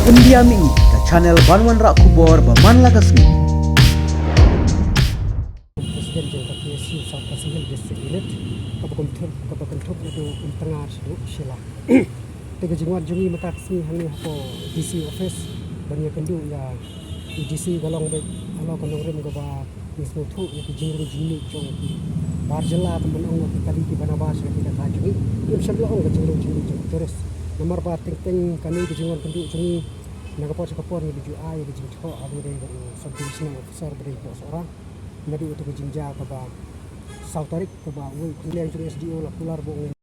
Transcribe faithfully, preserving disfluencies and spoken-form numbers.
India Mihngi, ka channel ban wanrah khubor ba man la ka sngi. President jong ka K S U South Khasi Hills District Unit, kaba kynthup, kaba kynthup ïa u Umtnga Shaduh Shylla. Te ka jingwan jong ngi mynta ka sngi hangne hapoh D C office ban ïakynduh ïa u D C ka long beit halor ka nongrim kaba ngi sngewthuh ïa ki jingrung jingmih jong ki bar jylla, kumba ong ki kali kiba na bar jylla ki kata jong ngi. Ngim shym la ong ka jingrung jingmih jong ki tourist. Namar ba teng teng kane ka jingwan kynduh jong ngi na ka por sha ka por ngi la ju ai ïa ka jingthoh ha ba dei bad u sub divisional officer ba dei hapoh Sohra. Naduh ïa ka jingjia kaba saw tarik kaba uwei u khun liang jong u S D O u la kular ba u